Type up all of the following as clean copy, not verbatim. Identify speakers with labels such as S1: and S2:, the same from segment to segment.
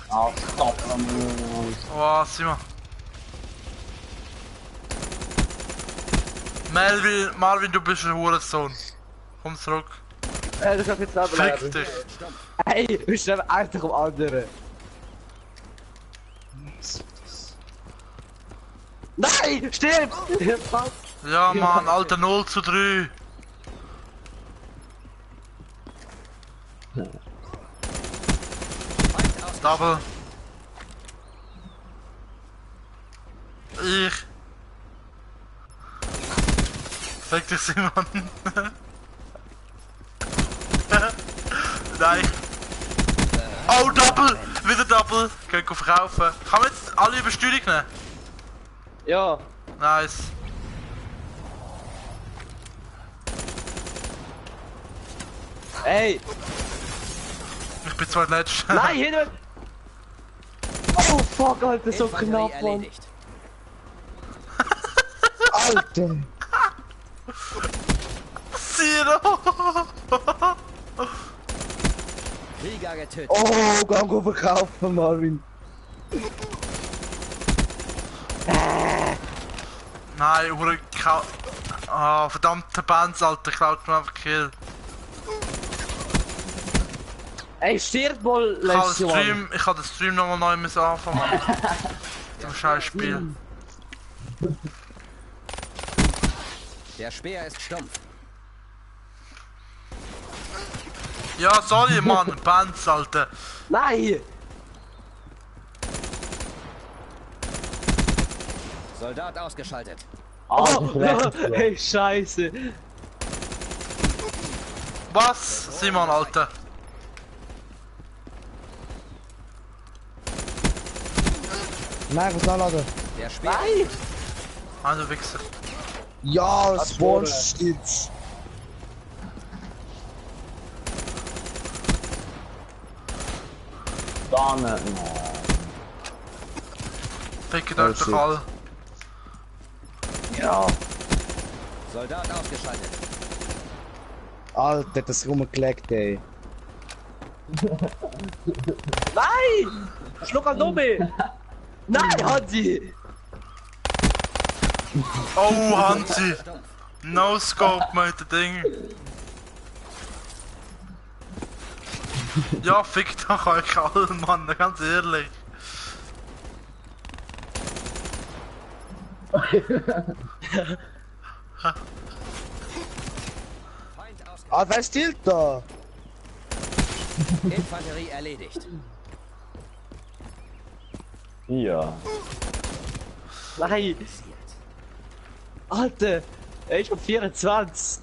S1: Ah, Mann.
S2: Oh, Simon. Marvin, du bist ein Hurensohn. Komm zurück.
S3: Du kannst jetzt selber
S2: Fick
S3: lernen.
S2: dich.
S3: Ey, wir stehen einfach am anderen. Nein, stirb!
S2: Ja, Mann, Alter, 0:3. Double. Ich. Fick dich, Simon. Nein. Oh, Double! Wieder Double. Können wir verkaufen. Kann man jetzt alle Übersteuerung nehmen?
S3: Ja.
S2: Nice.
S3: Ey!
S2: Ich bin zwar letzter.
S3: Nein, hinten! Oh fuck, Alter, so
S4: Infanterie
S3: knapp, Mann.
S4: erledigt.
S5: Alter!
S2: Zero!
S4: Krieger getötet.
S5: Oh, gang verkaufen, Marvin.
S2: Nein, Hure Ah, verdammte Bands, Alter, klaut mir einfach Kill.
S3: Ey, stirb mal,
S2: Ich kann den Stream nochmal neu müssen anfangen, Mann. Du scheiß Spiel.
S4: Der Speer ist stumpf.
S2: Ja, sorry, Mann, Bands, Alter.
S3: Nein!
S4: Soldat ausgeschaltet.
S3: Oh, ey, scheiße.
S2: Was? Simon, Alter.
S5: Nein, was anladen?
S4: Der Speer.
S3: Nein!
S2: Also Wichser.
S5: Ja, Spawn stirbst.
S1: Dane.
S2: Fickt euch doch alle.
S5: Ja.
S4: Soldat ausgeschaltet.
S5: Alter, das rumgelegt, ey.
S3: Nein! Schluck an Dobi! Nein, Hansi!
S2: Oh, Hansi. No Scope mit dem Ding. Ja, fickt doch euch alle, Mann, ganz ehrlich.
S5: Ah, wer stiehlt da?
S4: Infanterie erledigt.
S1: Ja.
S3: Nein! Alter! Ey, ich hab 24!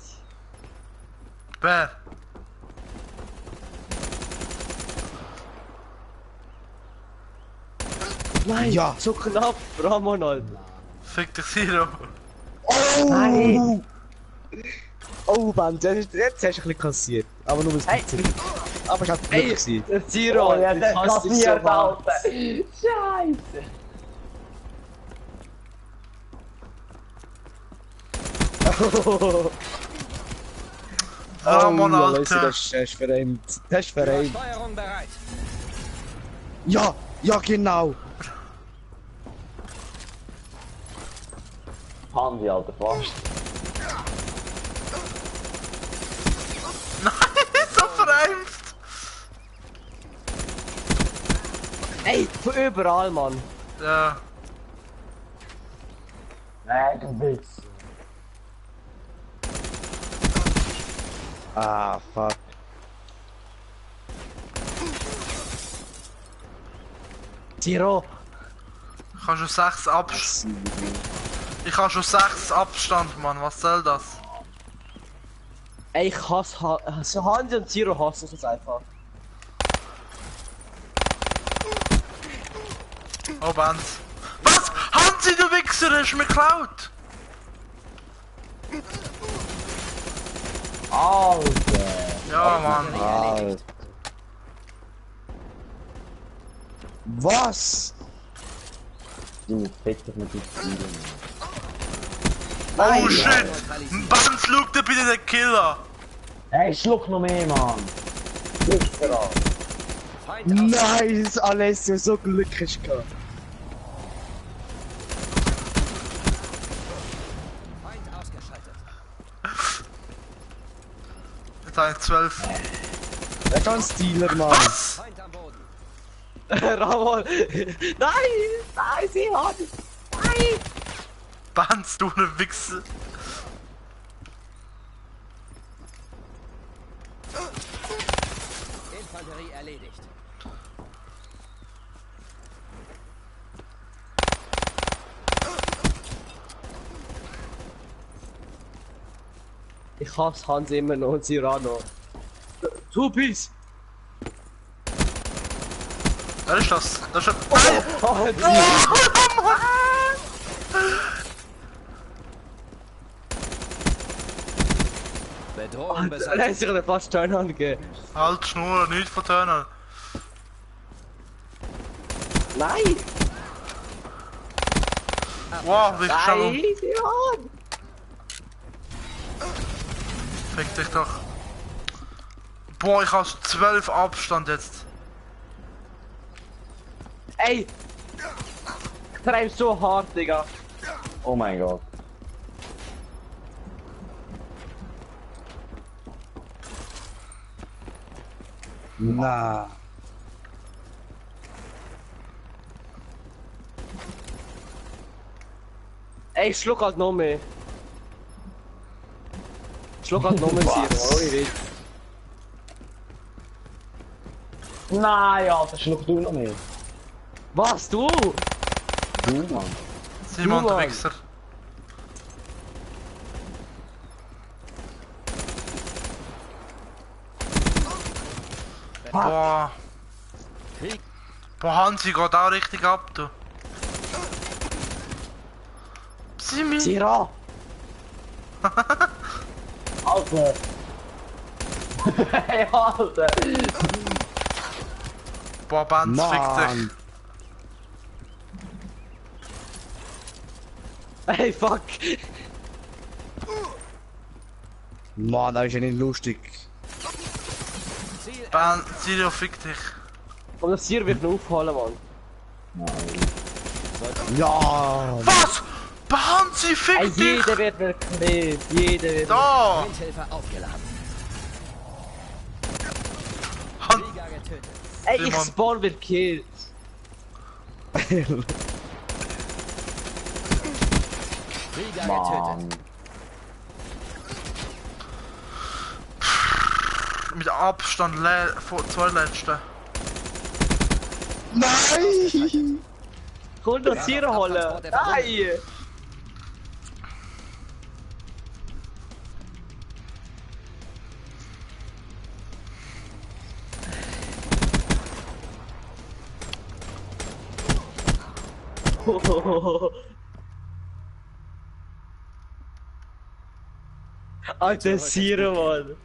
S2: Wer?
S3: Nein!
S5: Ja.
S3: So knapp, Ramon, Alter!
S2: Fick dich, Zero.
S5: Oh!
S3: Nein.
S5: Oh, Mann, jetzt hast du ein bisschen kassiert. Aber nur ein bisschen. Aber ich hab Glück
S3: Ey,
S5: gewesen.
S3: der Zero,
S1: Oh, ja,
S3: ich
S1: der
S3: hasse dich so
S1: kassiert,
S3: hart.
S1: Alter. Scheiße.
S2: Ramon,
S5: ja, Leute,
S2: Alter.
S5: das ist verrennt. Das ist verrennt.
S4: Steuerung bereit.
S5: Ja, ja, genau.
S1: Hansi, Alter, fast.
S2: Nein, so verreimt.
S3: Ey, von überall, Mann!
S2: Ja.
S1: Nein, du Witz.
S5: Ah, fuck.
S3: Zero!
S2: Ich habe schon 6 Abstand. Ich habe schon 6 Abstand, Mann. Was soll das?
S3: Ey, ich hasse so Hansi und Zero hassen es einfach.
S2: Oh, Bands. Was? Hansi, du Wichser, hast du mir geklaut?
S1: Alter.
S2: Ja, Mann.
S5: Alter. Was?
S1: Die mit Fick mit den Zielen.
S2: Oh shit! Bands, schau dir bitte den Killer!
S1: Hey, schluck noch mehr, Mann. Wichser, Alter.
S4: Feind aus.
S5: Nice, Alessio, so Glück hast du gehabt.
S4: Feind ausgeschaltet.
S2: Jetzt habe ich 12.
S5: Der ganz Dealer, Mann.
S2: Was?
S4: Feind am Boden.
S5: Ramon! Nein! Nein, sie hat! Nein!
S2: Banz, du ne Wichse.
S4: Infanterie erledigt.
S5: Ich hasse Hans immer noch und Cyrano. Tupis!
S2: Wer ist das? Das ist ein...
S5: Oh,
S4: Bedrohung
S5: der
S4: beseitigt.
S5: hat sich den fast Turn angegeben.
S2: Halt Schnur, nicht vertönen.
S5: Nein!
S2: Wow, wie
S5: Nein,
S2: schon.
S5: Simon!
S2: Fick dich doch. Boah, ich habe 12 Abstand jetzt.
S5: Ey! Ich treib so hart, Digga.
S1: Oh mein Gott.
S5: Na. Ey, ich schluck halt noch mehr. Ich schluck halt noch mehr, Simon, ohne Witz.
S1: Nein, Alter, schluck du noch mehr.
S5: Was, du?
S1: Du, Mann.
S2: Simon,
S5: Du,
S2: der
S5: Mann.
S2: Wichser. Boah.
S4: Krieg.
S2: Boah, Hansi geht auch richtig ab, du. Simi.
S5: Sira!
S1: Alter. Hey, Alter.
S2: Boah, Banz, fick dich.
S5: Ey, fuck!
S3: Mann, das ist ja nicht lustig.
S4: Ziel
S2: Banz, Sirio, fick dich.
S5: Komm, das Sir wird noch aufholen, Mann.
S3: Ja!
S2: Was? Hansi,
S5: Ey,
S2: fick dich.
S5: jeder wird mir geklebt, jeder wird...
S2: Da.
S4: Windhilfe aufgeladen.
S2: Han
S4: Krieger getötet.
S5: Ey, ich
S2: Simon.
S5: spawn wird killt.
S4: Krieger
S1: Mann.
S4: getötet.
S2: mit Abstand vor zwei letzten.
S3: Nein!
S5: Komm, das Sir holen! Nein! Alter, Sir, Mann!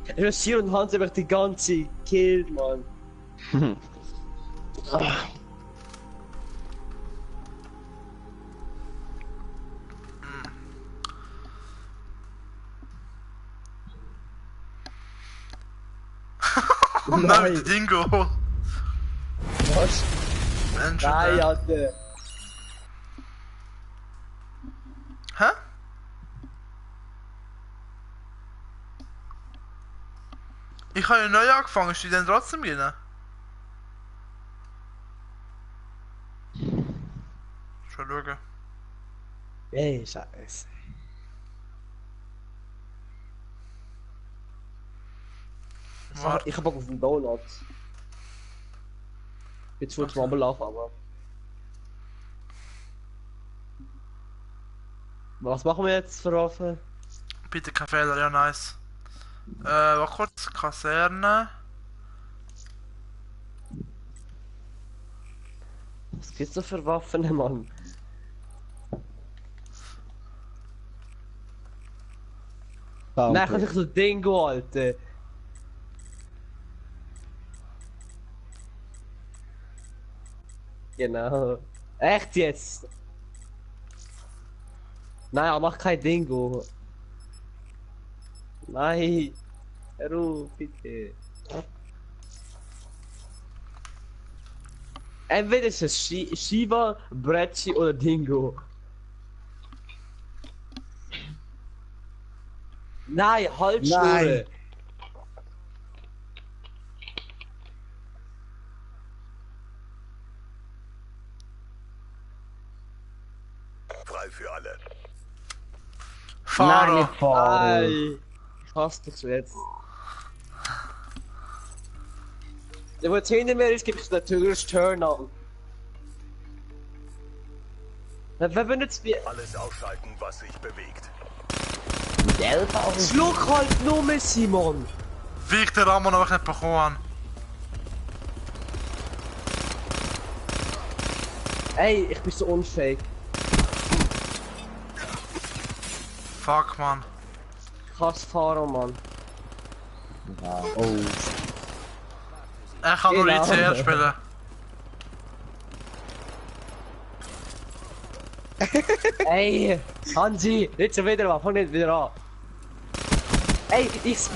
S5: Ich bin Sir und Hans einfach die ganze Kill, Mann.
S2: Nein, Dingo.
S5: Was?
S2: Mensch,
S5: Nein, Alter.
S2: Hä? Ich habe ja neu angefangen, ist die denn trotzdem gehen? Schon schauen.
S5: Ey, Scheiße.
S2: Warte.
S5: Ich hab Bock auf den Donut. Jetzt wird's mal laufen, aber. Was machen wir jetzt für Waffen?
S2: Bitte kein Fehler, ja nice. Warte kurz, Kaserne.
S5: Was gibt's da für Waffen, Mann? Nein, kann ich so Dingo, Alter. Genau. Echt jetzt? Nein, mach kein Dingo.
S3: Nein! Hör auf, bitte! Entweder ist es Shiva, Brecci oder Dingo. Nein, halt
S5: Nein.
S3: Schnurre!
S6: Frei für alle.
S1: Nein,
S2: Fahrer.
S1: nicht fahren.
S3: Nein! Ich hasse dich so jetzt. Der, wo jetzt hinter mir ist, gibt es natürlich Turn an. Wer benutzt wie...
S6: Alles ausschalten, was sich bewegt.
S1: Mit Elf auch nicht.
S3: Schluck halt nur mehr, Simon!
S2: Wie ich den Ramon noch nicht bekommen habe.
S3: Ey, ich bin so unfähig.
S2: Fuck, man.
S3: Ich hasse Fahrer, Mann.
S1: Ja.
S5: Oh.
S2: Ich kann nur
S3: Genau.
S2: ICR spielen.
S3: Ey, Hansi, nicht schon wieder, fang nicht wieder an. Ey, ich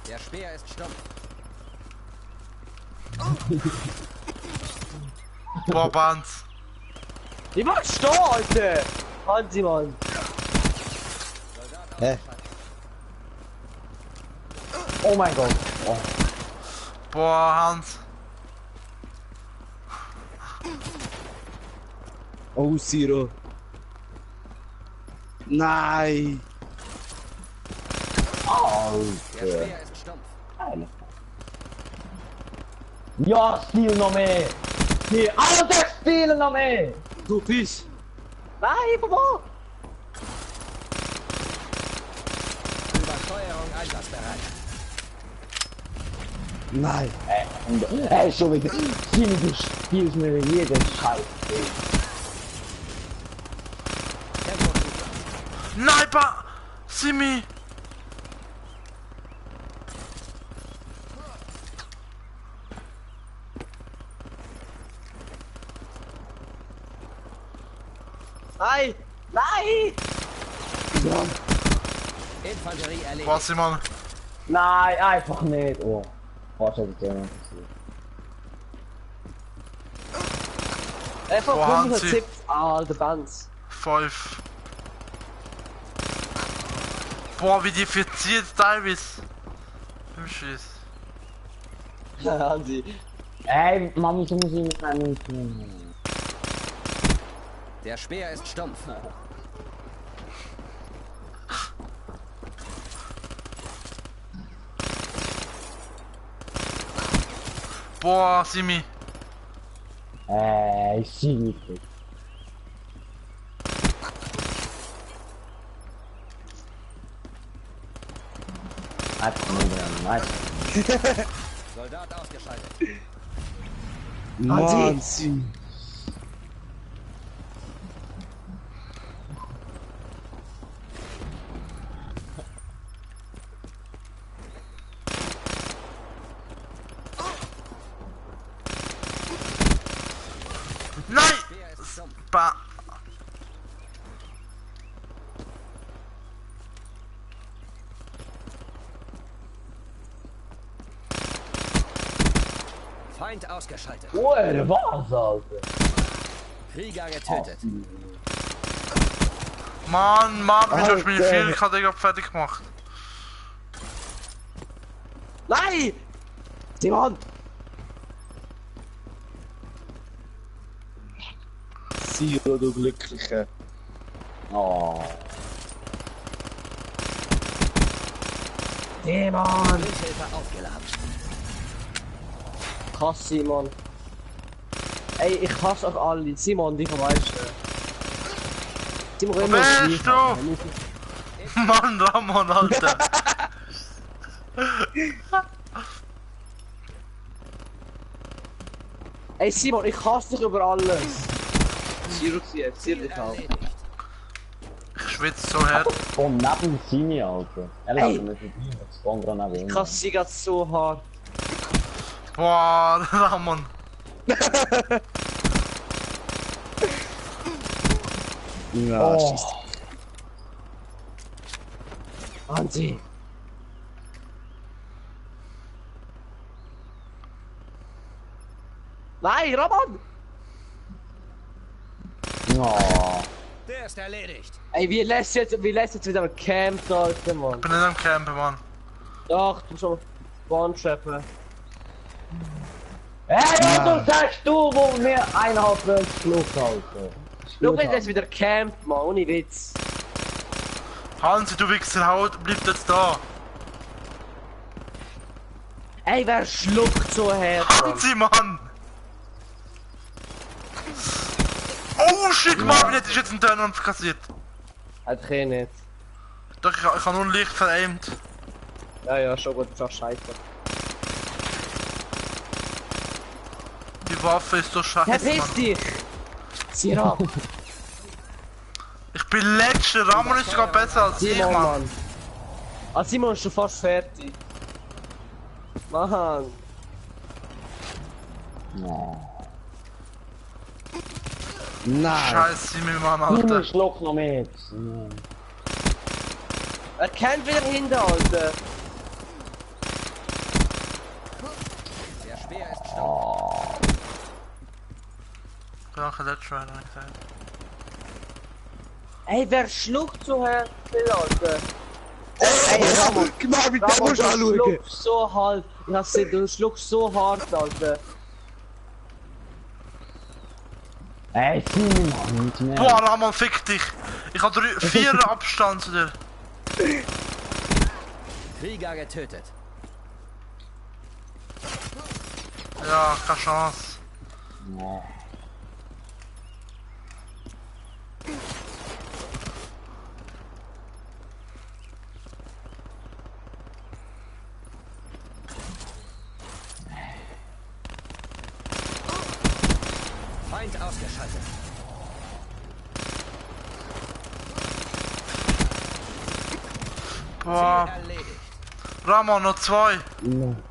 S4: Der Speer ist stumpf.
S2: Boah, Banz.
S3: Ich mach stehen, Alter! Hansi, Mann.
S5: Hä?
S1: Oh mein Gott. Oh.
S2: Boah, Hans.
S5: Oh, Zero. Nein.
S4: Der
S1: Alter.
S4: Speer ist stumpf.
S1: Geil. Ja, Stil noch mehr. Nee, Alter, Stil noch mehr.
S3: Du bist. Nein, Papa!
S4: Übersteuerung einsatzbereit.
S5: Nein.
S1: Ey, schon wieder. Stil, du spielst mir jeden Scheiß.
S4: Tempo-Stufe.
S2: Nein, Simi.
S3: Nein! Nein!
S4: Infanterie erledigt.
S2: Boah, Simon.
S1: Nein, einfach nicht. Oh. Was hat jetzt jemand passiert?
S3: Einfach
S2: Boah, Hansi.
S3: 170. Ah, der Bands.
S2: 5. Boah, wie die verziert teilweise. Im Schiss.
S3: Hansi.
S1: Ey, Mann, wieso muss ich mit einem tun?
S4: Der Speer ist stumpf.
S2: Boah, Simi.
S1: Ich sehe nicht. Einfach nur dran, nice.
S4: Soldat ausgeschaltet.
S5: Mann, Sie.
S2: Nein!
S4: Speer ist stumpf.
S2: Ba
S4: Feind ausgeschaltet.
S1: Oh, der war's, Alter.
S4: Krieger getötet.
S2: Mann, ich hab meine
S5: Alter.
S2: 4 Digga fertig gemacht.
S3: Nein! Simon!
S5: Zero, du Glückliche.
S1: Oh.
S3: Simon!
S4: Hilfe aufgeladen.
S3: Ich hasse Simon. Ey, ich hasse euch alle. Simon, die vom meisten. Simon,
S2: Wo
S3: immer
S2: bist du? Mann, Ramon, Alter.
S3: Ey, Simon, ich hasse dich über alles. Zero jetzt, Zero dich auch.
S4: Erledigt.
S2: Ich schwitze so hart.
S1: Von neben Simi, Alter. Er
S3: Ey.
S1: lässt mich nicht das Spawn dran neben
S3: Ich hasse sie grad so hart.
S2: Boah, Ramon.
S5: Ja,
S1: Oh.
S5: scheiße.
S3: Hansi. Nein, Ramon!
S1: Ja.
S4: Der ist erledigt.
S3: Ey, wie lässt jetzt wieder ein Camp da, Alter, Mann?
S2: Ich bin nicht am Campen, Mann.
S3: Doch, du schon Spawn-Trappen.
S1: Hey, was sagst du, wo mir eineinhalb Welt Schluck, Alter?
S3: Schau jetzt wieder Camp, Mann, ohne Witz.
S2: Hansi, du Wichser, haut, bleib jetzt da.
S3: Ey, wer schluckt so her? Mann?
S2: Hansi, Mann! Oh shit, Marvin, hätte ich jetzt einen Turn kassiert.
S3: Hat ich nicht.
S2: Doch, ich habe nur leicht veraimt.
S3: Ja, schon gut, das ist auch scheiße.
S2: Die Waffe ist so scheiße,
S3: Verpiss
S2: Mann.
S3: dich! Zieh ab!
S2: Ich bin letzter, Ramon ist sogar besser als ich,
S3: Simon,
S2: Mann.
S3: Mann! Ah, Simon ist schon fast fertig. Mann!
S5: Nein.
S2: Scheiße, mein Mann,
S1: Du
S2: Alter.
S1: musst Schluck noch mit.
S3: Er kennt wieder hinter, Alter!
S4: Der Speer ist stumpf.
S2: Danke, letzter, hat er gesagt.
S3: Ey, wer schluckt so her, Alter?
S5: Ey, Ramon, Marvin, der
S3: Ramon,
S5: musst
S3: du
S5: anschauen.
S3: schluckst so hart. Ich hab's gesehen, du schluckst so hart, Alter.
S1: Ey, Simon, Mann, nicht mehr.
S2: Boah, Ramon, fick dich. Ich habe 4 Abstand zu dir.
S4: Krieger getötet.
S2: Ja, keine Chance.
S4: Feind ausgeschaltet.
S2: Boah,
S4: Ziel erledigt.
S2: Ramon, noch 2.
S5: Nein.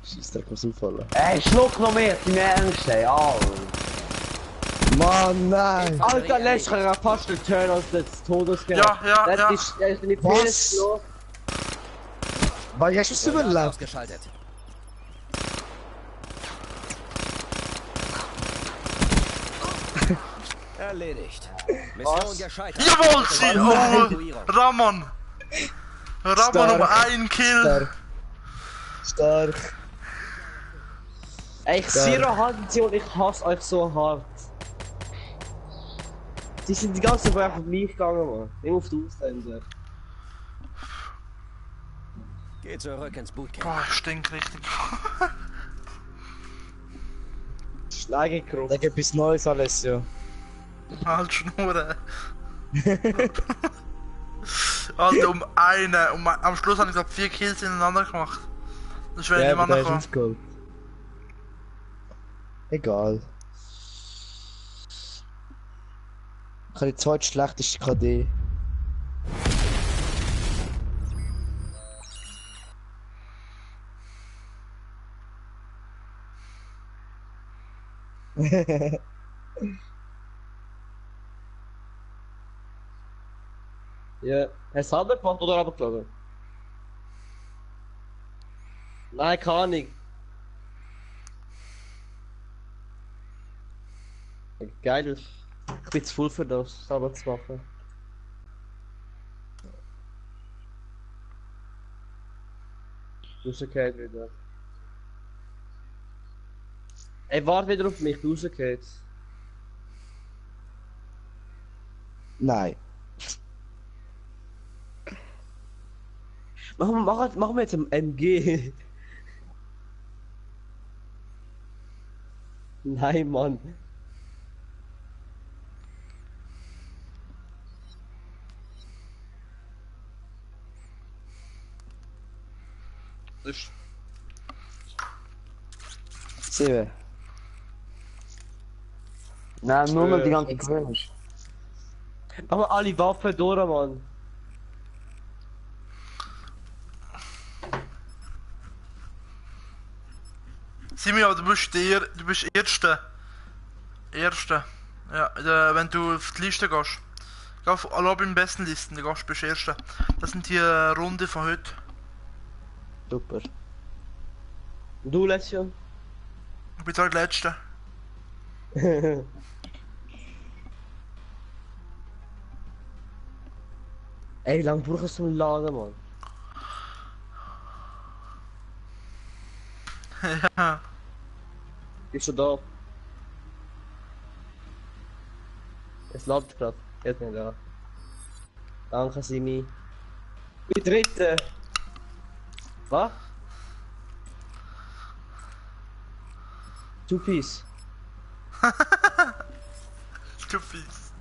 S5: Scheissdreck aus dem Fallen.
S1: Ey, Schluck noch mit, im Ernst, ey, Alter.
S5: Mann, nein.
S3: Alter, lässt er fast den Turn aus des Todes gehabt.
S2: Ja, ja, ja.
S3: Der ist in die
S5: Was?
S3: PS gelaufen.
S5: Weil hast du es
S4: Soldat
S5: überlebt?
S4: ausgeschaltet. Erledigt. Mission gescheitert.
S2: Jawohl, sie!
S4: Evakuierung.
S2: Oh, Ramon! Ramon um
S5: Stark.
S2: 1 Kill!
S5: Stark. Stark.
S3: Ey, ich Zero Hansi und ich hasse euch so hart. Die sind die ganze Zeit einfach gleich gegangen, Mann. Immer auf die Ausländer.
S4: Geht zurück ins Bootcamp.
S2: Boah, ich stink richtig.
S3: Schneigegruft.
S5: Da gibt es Neues, Alessio.
S2: Halt Schnurren. Alter, um eine. Am Schluss habe ich glaube 4 Kills ineinander gemacht. Das wäre
S5: Ja,
S2: nicht
S5: aber
S2: mehr
S5: der ist
S2: nachgekommen.
S5: aufgeholt. Egal. Ich habe die zweitschlechteste KD.
S3: Ja. Hast du selber gemacht oder runtergeladen? Nein, keine Ahnung. Geil. Ich bin zu voll für das, selber zu machen. Rausgehört wieder. Ey, warte wieder auf mich, rausgehört.
S5: Nein.
S3: Machen wir jetzt ein MG. Nein, Mann. Das
S5: 7.
S1: Nein, nur noch die ganze Gewünsche.
S3: Mach mal alle Waffen durch, Mann.
S2: Simi, aber du bist Erste. Erste. Ja, wenn du auf die Liste gehst. Geh auf Lobby im besten Listen, dann gehst du bist Erste. Das sind die Runde von heute.
S3: Super. Und du, Lession?
S2: Ich bin zwar der Letzte.
S3: Ey, wie lange brauchst du einen Laden, Mann?
S2: Ja.
S3: Bist du da? Es lädt gerade. Jetzt nicht da. Danke, Simi. Die dritte. Was? Two Piece.
S2: Du fies.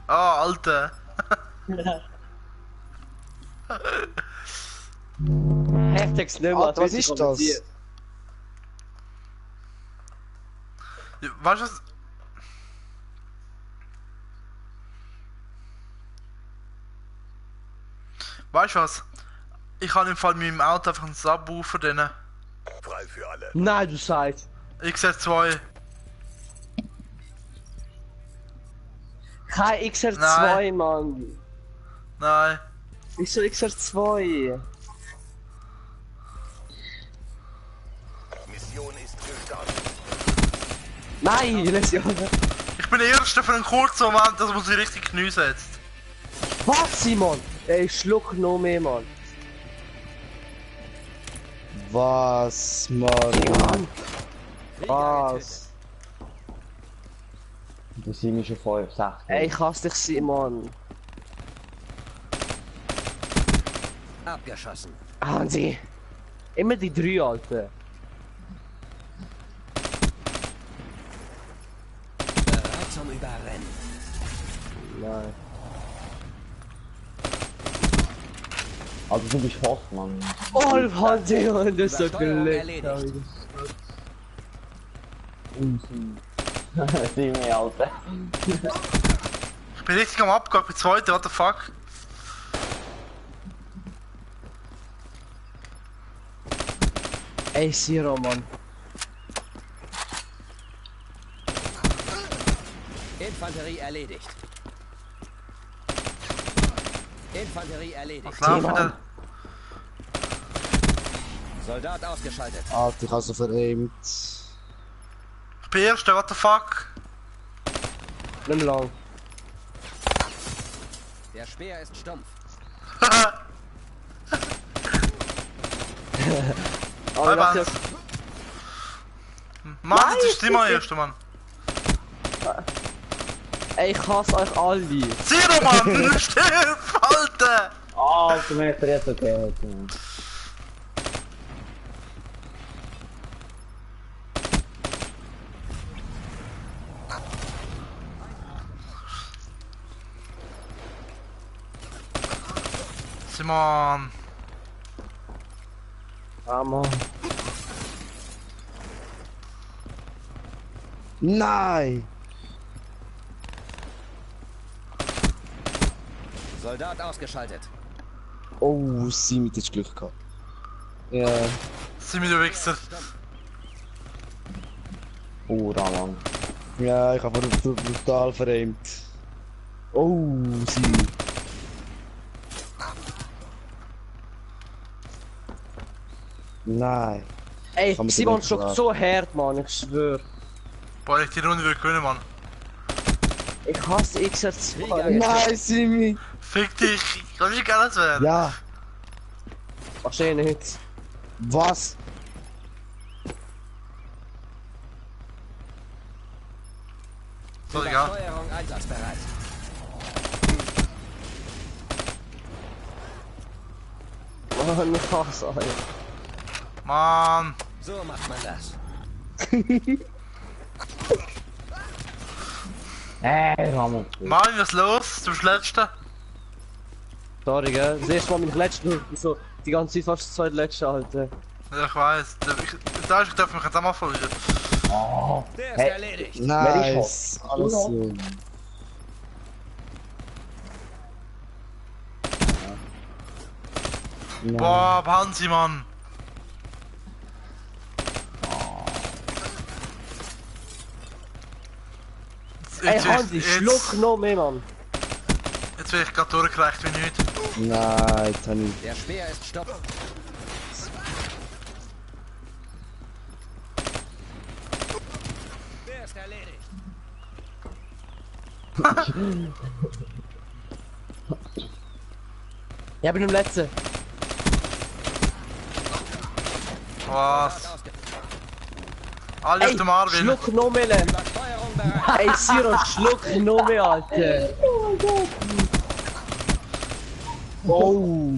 S2: Ah, Alter.
S3: Hashtags nicht mehr.
S5: Alter, was ist das?
S2: Ja, weißt du was? Weißt du was? Ich habe im Fall mit meinem Auto einfach einen Subwoofer drin.
S6: Frei für alle.
S3: Nein, du sagst.
S2: XR2.
S3: Kein XR2,
S2: Nein.
S3: Mann.
S2: Nein.
S3: Wieso XR2?
S6: Mission ist gestartet.
S3: Nein, Lession.
S2: Ich bin der Erste für einen kurzen Moment, dass man sich richtig Knie setzt.
S3: Was, Simon? Ey, schluck noch mehr, Mann.
S5: Was, Mann?
S3: Was?
S1: Du siehst mich schon 5, 6.
S3: Ey, ich hasse dich, Simon.
S4: Abgeschossen.
S3: Hansi. Immer die 3, Alter.
S4: Bereit zum Überrennen.
S3: Nein.
S1: Also du bist fast, Mann.
S3: Oh, Hansi, Mann, das ist so
S4: Übersteuerung
S3: gelegt.
S4: erledigt.
S1: Sieh mich, Alter.
S2: Ich bin richtig am Abgang, ich bin Zweiter, what the fuck?
S3: Ey, Siro, Mann.
S4: Infanterie erledigt. Infanterie erledigt.
S2: Was läuft wieder?
S4: Soldat ausgeschaltet.
S5: Alter, ich hab so vereimt.
S2: Ich bin Erster, what the fuck?
S3: Nicht mehr lang.
S4: Der Speer ist stumpf.
S3: Aber
S2: Bye,
S3: das
S2: bye.
S3: ist
S2: Mann,
S3: Nein,
S2: jetzt ist immer
S3: bitte.
S2: Erster, Mann.
S3: ja... Ey, ich hasse euch alle.
S2: Zero, Mann! Stirb, Alter!
S1: Alter, mir ist jetzt okay.
S2: Simon!
S3: Ah, Mann.
S5: Nein!
S4: Soldat ausgeschaltet.
S5: Oh, Simi, das ist Glück gehabt. Ja.
S2: Simi, du Wichser.
S1: Mann.
S5: Ja, ich hab brutal vereimt. Oh, Simi. Nein.
S3: Ey,
S5: Kann man
S3: Simon
S5: direkt
S3: schockt
S5: sagen.
S3: so hart, Mann, ich schwör.
S2: Boah, ich die Runde will gewinnen, Mann.
S3: Ich hasse XR2.
S5: Nein, Simi!
S2: Fick dich! Kann ich gar nicht werden?
S5: Ja,
S3: Wahrscheinlich nicht.
S5: was?
S2: So, egal.
S4: Übersteuerung einsatzbereit.
S3: Mann, ich hasse euch.
S2: Mann!
S4: So macht man das.
S1: Ey, Ramon.
S2: Mann, was ist los? Du bist Letzter?
S3: Sorry, gell? Das erste Mal mit letzten, so die ganze Zeit fast 2 letzte, Alter.
S2: Ja, ich weiß. Ich darf mich jetzt auch mal verlieren.
S4: Der ist
S1: Hey.
S4: erledigt.
S5: Nice. Alles so. Nein.
S2: Boah, Hansi, Mann!
S3: Ey, Hansi, schluck noch mehr, Mann.
S2: Jetzt werde ich gerade durchgereicht wie nichts.
S5: Nein, jetzt hab ich...
S4: Der Speer ist Stopp. Der ist erledigt.
S3: Ja, ich bin im Letzten.
S2: Was? Alle auf dem Arm.
S3: schluck noch mehr, Lem.
S4: Übersteuerung bereit.
S3: Ey, Siro, schluck noch mehr, Alter.
S5: Oh!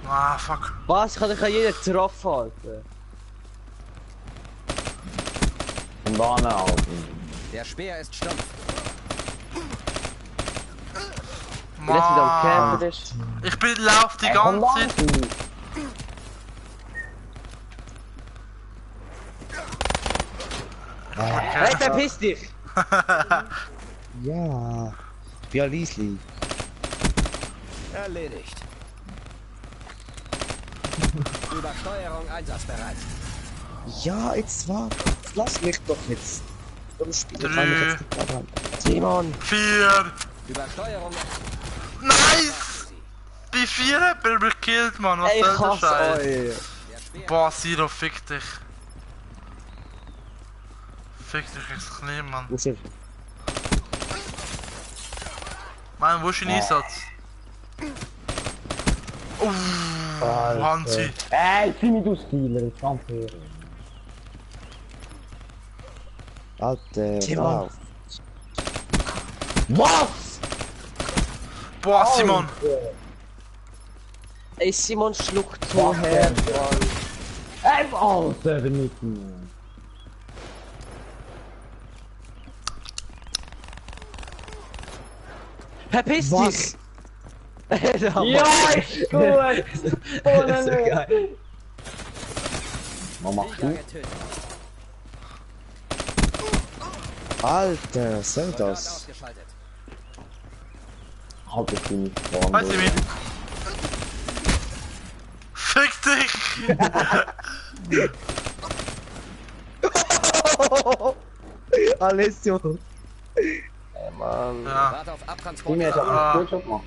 S2: Ah, fuck.
S3: Was? Ich kann dich an jeden getroffen, Alter.
S1: Von da aus.
S4: Der Speer ist stumpf.
S3: Wie das wieder am
S2: Mann.
S3: Campen ist.
S2: Ich bin lauf die
S1: Komm
S2: ganze
S1: da.
S2: Zeit.
S3: Hey, verpiss dich!
S5: Ja! Wie Liesli.
S4: Erledigt. Übersteuerung einsatzbereit.
S5: Ja, jetzt war. Lass mich doch jetzt. Warum spielt ich
S2: Drei.
S5: mich jetzt nicht daran?
S3: Simon!
S2: 4.
S4: Übersteuerung.
S2: Nice! Bei 4 hat er mich gekillt, Mann. Was
S3: Ey, ich
S2: soll der
S3: hasse
S2: Scheiß?
S3: euch!
S4: Der Speer.
S2: Boah, Siro, fick dich. Fick dich ins Knie, Mann.
S5: Muss ich.
S2: Mann, wo ist dein Einsatz? Hansi.
S1: Ey, Simi, du Stealer, ich kann für.
S5: Alter,
S3: Simon.
S5: wow.
S1: Was?
S2: Boah, Simon.
S3: Ey, Simon schluckt so her.
S1: Ey, Alter, Benitten.
S3: Verpiss
S5: Was?
S3: dich!
S1: Ja, ist gut! Oh, nein,
S3: So
S1: nein.
S3: geil.
S1: Was machst
S4: Sieger
S1: du?
S4: getötet.
S5: Alter, was soll
S4: Soldat
S5: das?
S4: ausgeschaltet.
S1: Halt dich nicht vor.
S2: Hi, Simi. Fick dich!
S5: Alessio.
S3: Mann.
S2: Ja.
S4: Warte auf Abtransport.
S1: Simi, jetzt hab ich
S2: Ah.
S1: einen Screenshot gemacht.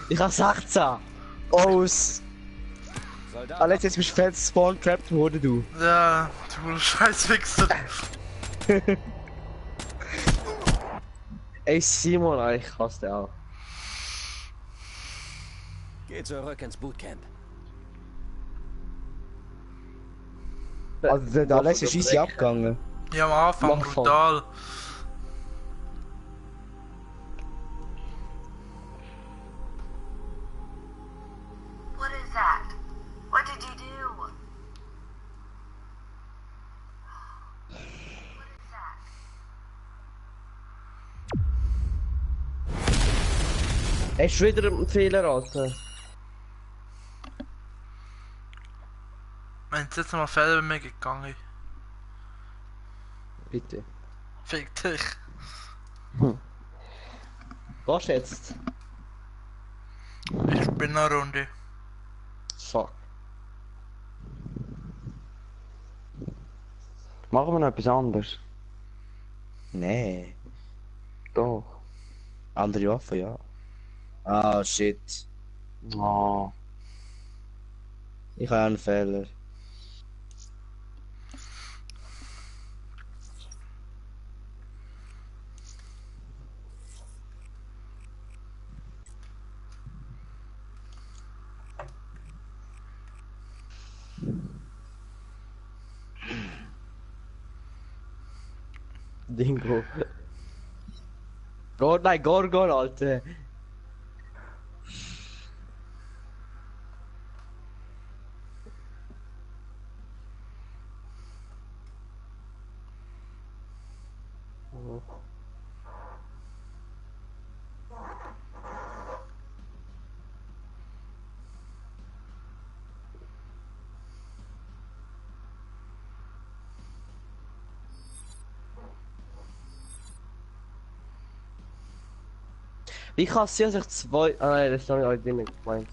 S3: Ich hab 16.
S5: Oh,
S4: Soldat.
S5: Alessio, jetzt bist du fett spawn-trapped worden, du.
S2: Ja, du Scheißwichser.
S3: Ey, Simon, Alter, ich hasse den auch.
S4: Geh zurück ins Bootcamp.
S5: Also, der Alessio ist easy abgegangen.
S2: Ja, am Anfang
S3: Mach voll.
S2: brutal.
S7: What is that? What did you do? What is that?
S3: Ey, ist wieder ein Fehler, Alter.
S2: Wenn es jetzt mal Fälle bei mir gegangen.
S3: Bitte.
S2: Fick dich.
S3: Was jetzt?
S2: Ich bin eine Runde.
S3: Fuck.
S8: Machen wir noch etwas anderes?
S5: Nee.
S8: Doch.
S5: Andere Waffe, ja. Ah, shit.
S8: Oh.
S5: Ich habe einen Fehler.
S3: Dingo. Oh nein, Gorgon, Alter. Wie kann es sein, dass ich zwei... Ah nein, das habe ich heute nicht gemeint.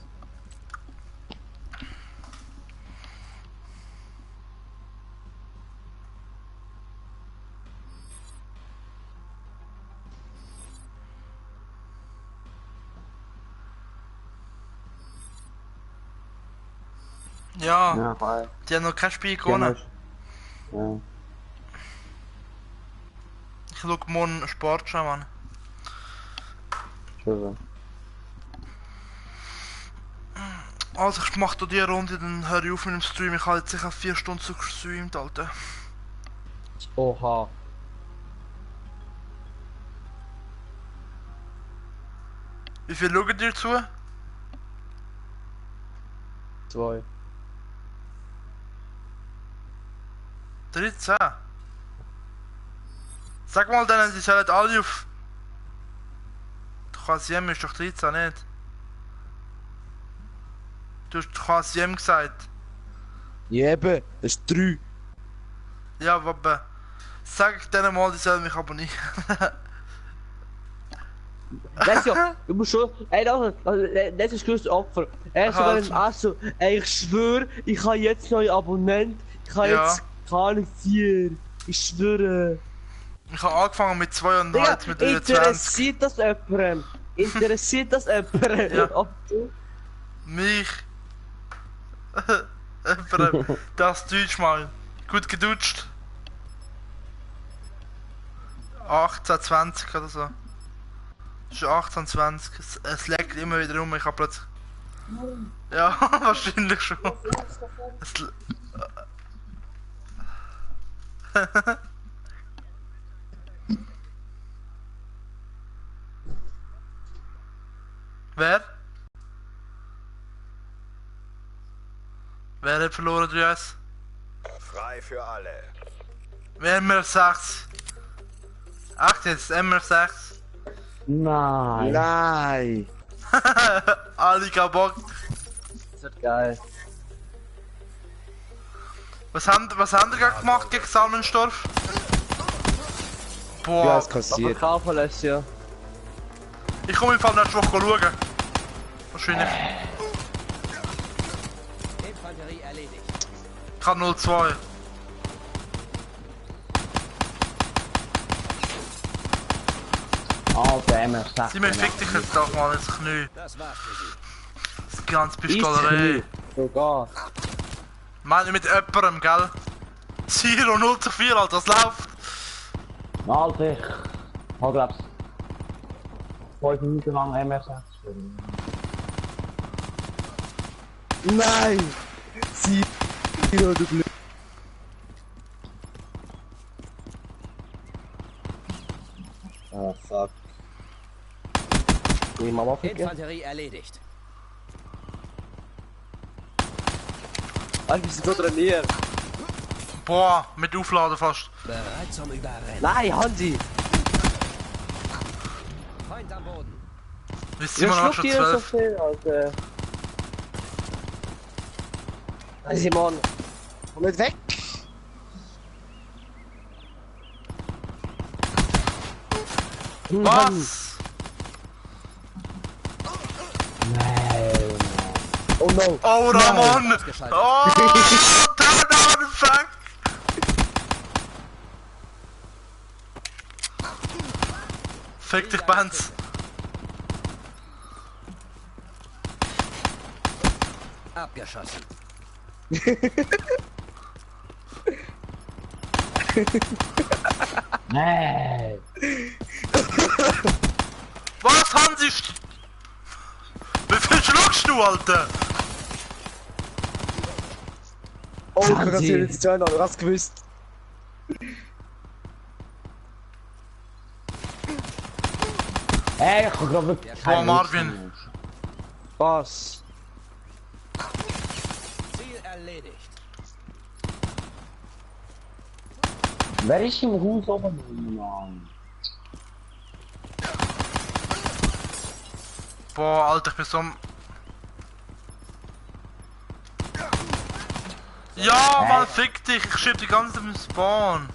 S2: Ja,
S8: Ja, geil.
S2: die haben noch kein Spiel gewonnen.
S8: Ja.
S2: Ich schau morgen Sport schon, Mann.
S8: Schon so.
S2: Also ich mach da die Runde, dann höre ich auf mit dem Stream. Ich habe jetzt sicher 4 Stunden so gestreamt, Alter.
S3: Oha.
S2: Wie viel schaut ihr zu?
S3: 2.
S2: 13. Sag mal denen, die sollen alle auf... Quasiem ist doch 13, nicht? Du hast Quasiem gesagt.
S5: Ja, eben, das ist 3.
S2: Ja, aber... Sag denen mal, die sollen mich abonnieren.
S3: Weißt du, du musst schon. Ey, das ist größte Opfer. Er ist sogar im Asso. Ey, ich schwöre, ich habe jetzt neue Abonnenten. Ich habe
S2: Ja.
S3: jetzt keine 4. Ich schwöre.
S2: Ich habe angefangen mit 2 und
S3: Digga,
S2: halt mit 23.
S3: interessiert das jemandem? Interessiert das jemandem?
S2: Ja.
S3: Ob du-
S2: Mich. Jemandem. Das Deutsch mal. Gut gedutscht. 18, 20 oder so. Das ist 18, 20. Es leckt immer wieder rum. Ich hab plötzlich. Ja, wahrscheinlich schon. Es Wer? Wer hat verloren, 3S?
S6: Frei für alle.
S2: MR6. Ach, jetzt MR6.
S8: Nein.
S5: Nein.
S2: Ali Bock.
S3: Das wird geil.
S2: Was haben ihr gerade gemacht gegen Salmenstorf?
S5: Ja,
S2: Boah,
S5: es
S3: Aber
S5: kassiert.
S3: kaufen lässt ja.
S2: ich komme im Fall nächste Woche schauen. Wahrscheinlich.
S4: Infanterie erledigt.
S2: Ich habe 0-2.
S8: Alter, MR6.
S2: Simon, fick dich jetzt doch mal ins Knie.
S4: Das war's für Sie.
S2: Das ganze Pistolerei.
S3: Sogar.
S2: Meine mit jemandem, gell? 0-4, Alter, das läuft.
S8: Alter, ich hab glaub's 5 Minuten lang MR6 gespielt.
S5: Nein! Sie. Du Glück. Ah, fuck.
S3: Die Mama ficken.
S4: Infanterie erledigt.
S3: Alter, wir sind so trainiert.
S2: Boah, mit Aufladen fast.
S4: Bereit zum Überrennen.
S3: Nein, Hansi!
S4: Feind am Boden.
S2: Ist Simon auch schon
S3: dir so
S2: 12.
S3: viel, Alter. Hey, Simon.
S5: Komm nicht weg!
S2: Was?
S5: Oh no!
S2: Oh, Ramon!
S4: Ausgeschaltet.
S2: Oh, turn on, fuck! Fick dich, Bands!
S4: Abgeschossen.
S8: Nein.
S2: Was, Hansi? Wie viel schluckst du, Alter?
S5: Oh, ich kann
S3: Hansi.
S5: jetzt joinen, du hast gewusst.
S8: Ey, ich hab grad wirklich
S2: Boah,
S8: keine
S2: Marvin.
S8: Lust mehr.
S3: Was?
S4: Ziel erledigt.
S8: Wer ist im Haus oben, Mann?
S2: Boah, Alter, ich bin so... Ja, Mann, fick dich, ich schieb die ganze Zeit im Spawn.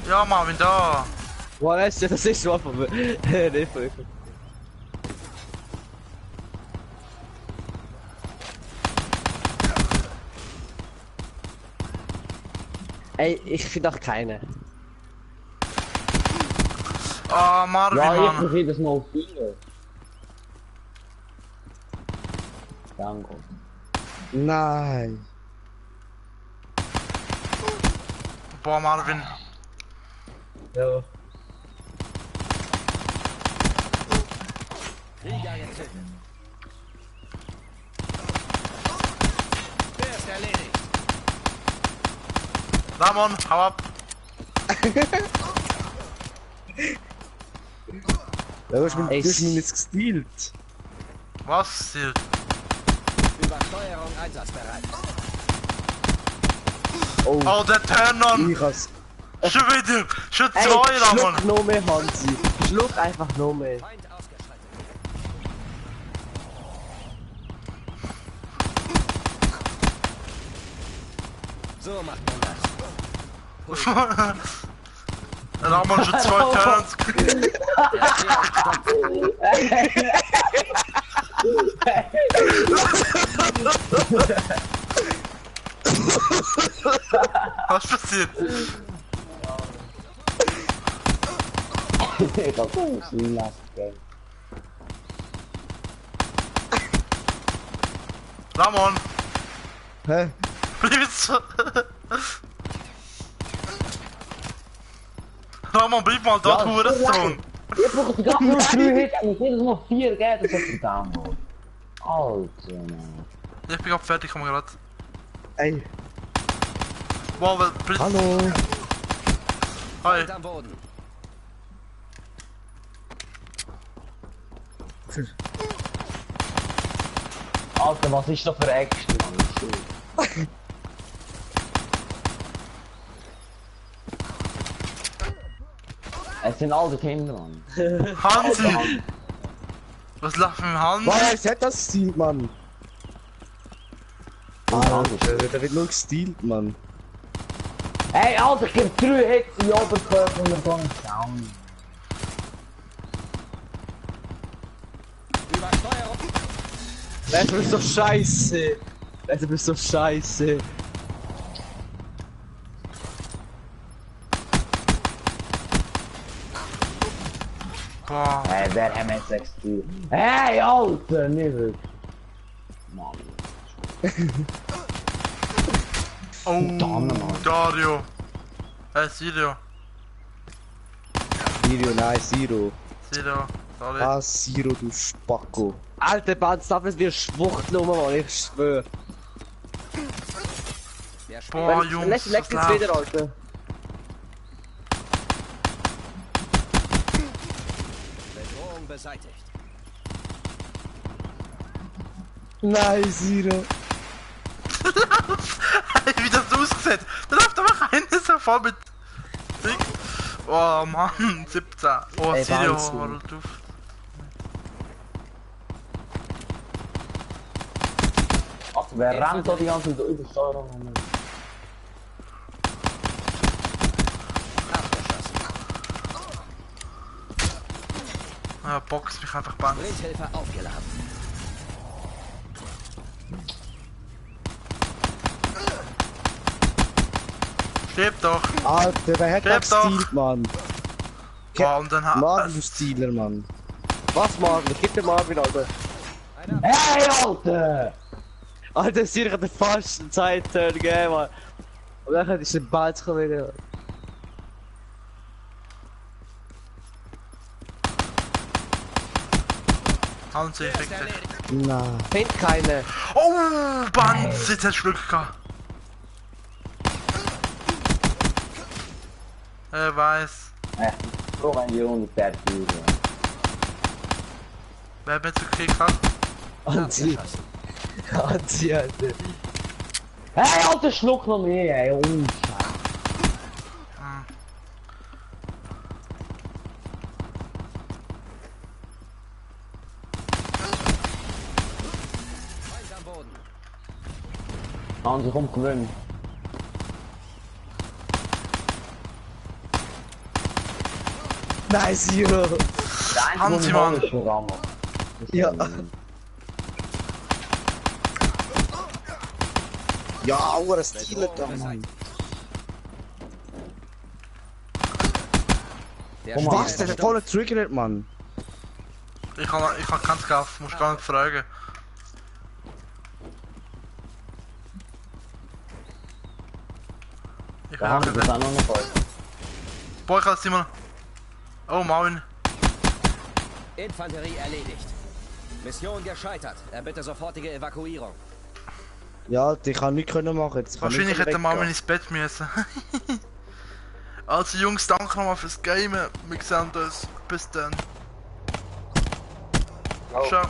S2: Ja, Marvin, da.
S3: Boah, das ist so einfach. Nicht voll. Ey, ich finde auch keine.
S2: Ah, Marvin,
S8: Ja, ich
S2: Mann.
S8: bin jedes Mal 4. Danke.
S5: Nein.
S2: Boah, Marvin.
S1: Ja.
S4: Krieger getötet. Der ist erledigt.
S2: Ramon, hau ab.
S5: Ja, du hast mich
S3: Ey,
S5: jetzt gestealt.
S2: Was? Ziel?
S4: Übersteuerung einsatzbereit.
S5: Oh,
S2: Oh, der Turn-on.
S5: ich has...
S2: Schon wieder. Schon
S3: Ey,
S2: zwei, Ramon.
S3: schluck noch mehr, Hansi. Schluck einfach noch mehr.
S4: Feind ausgeschaltet. So macht man das.
S2: Ramon schon zwei Turns.
S4: Der Bär stoppt.
S2: Was passiert?
S8: Ich hab so ein Schlag gegeben.
S2: Ramon,
S5: Hä?
S2: bleib jetzt. Ramon, bleib mal dort,
S8: Ja,
S2: Hurensohn.
S8: Ich brauche die ganze Zeit 3 Hits und muss jedes Mal 4 geben, das ist verdammt. Alter, Mann.
S2: Ich bin grad fertig, komm grad.
S5: Ey,
S2: Wow, bitte.
S5: hallo.
S2: Hi.
S4: Feind am Boden.
S8: Alter, was ist da für Action, Mann? Es sind alle Kinder, Mann.
S2: Hansi. Was läuft mit dem Hansi?
S5: Was hat das gestealt, Mann?
S8: Alter.
S5: Der wird nur gestealt, Mann.
S8: Hey, Alter, ich geb 3 Hits in die Oberkörper und dann geh ich down.
S4: Übersteuerung.
S3: Du bist so scheiße. Du bist so scheiße.
S2: Boah.
S8: Hey, der MS6 Hey, Alter, nicht wirklich. Mann.
S2: Oh,
S8: Mann.
S2: Dario. Sirio.
S5: Sirio, nein, Siro.
S2: Sirio. Sorry.
S5: Ah, Siro, du Spacko.
S3: Alter, Band, darf es mir Schwuchtelnummer, Mann, ich schwör.
S4: Der
S2: Boah,
S4: Spieler
S2: Jungs,
S3: Leck
S2: was
S3: jetzt
S2: läuft?
S3: wieder, Alter.
S4: Bedrohung beseitigt.
S5: Nein, Siro.
S2: Wie das aussieht. Da läuft einfach einer so voll mit Ding. Oh Mann, 17. Oh,
S5: Ey,
S2: Sirio,
S5: Wahnsinn.
S2: war du.
S8: Alter, wer rennt da die ganze Zeit über Steuerung? Mann?
S4: Abgeschossen.
S2: Ja, box mich einfach bang.
S4: Sprinthelfer aufgeladen.
S2: Stirb doch.
S5: Alter, wer hat
S2: Stirb
S5: das
S2: doch.
S5: gestealt, Mann?
S2: Boah, und dann hat.
S5: Marvin, du Stealer, Mann.
S3: Was, Marvin? Gib dir Marvin, Alter.
S8: Hey, Alter!
S3: Alter, Siri hat den falschen Zeit-Turn gegeben, Mann. Und dann ist der Ball wieder.
S2: Hansi,
S4: Der ist
S2: fick dich.
S4: erledigt.
S5: Nein.
S3: Find keine.
S2: Oh, Banz, jetzt hast du Glück gehabt. Weiß.
S8: Ich brauche eine Runde fertig.
S2: Wer hat mich jetzt gekriegt hat?
S5: Anzi.
S4: Abgeschossen.
S5: Anzi, Alter.
S8: Hey, Alter, schluck noch mehr, ey, ohne Scheiß.
S4: Feind am Boden.
S8: Hansi, komm, gewinn.
S5: Nein, Siro.
S8: Der
S2: Hansi, Mann.
S8: ist schon Ramon.
S5: Ja. Ja, aber das Stealer da, Mann.
S4: Der
S8: Komm,
S4: Spieler
S5: Was? Der
S4: ist
S5: hat voll getriggert, Mann.
S2: Ich kann keinen Kampf, musst gar nicht fragen. Ich
S8: Da haben wir
S2: habe
S8: das auch noch voll.
S2: Boah, ich hab's immer noch. Oh, Mauen.
S4: Infanterie erledigt. Mission gescheitert. Erbitte sofortige Evakuierung.
S5: Ja, ich kann nichts machen. Jetzt kann
S2: Wahrscheinlich
S5: ich
S2: hätte Mama
S5: weggehen.
S2: ins Bett müssen. Also Jungs, danke nochmal fürs Gamen. Wir sehen uns. Bis dann. Ciao.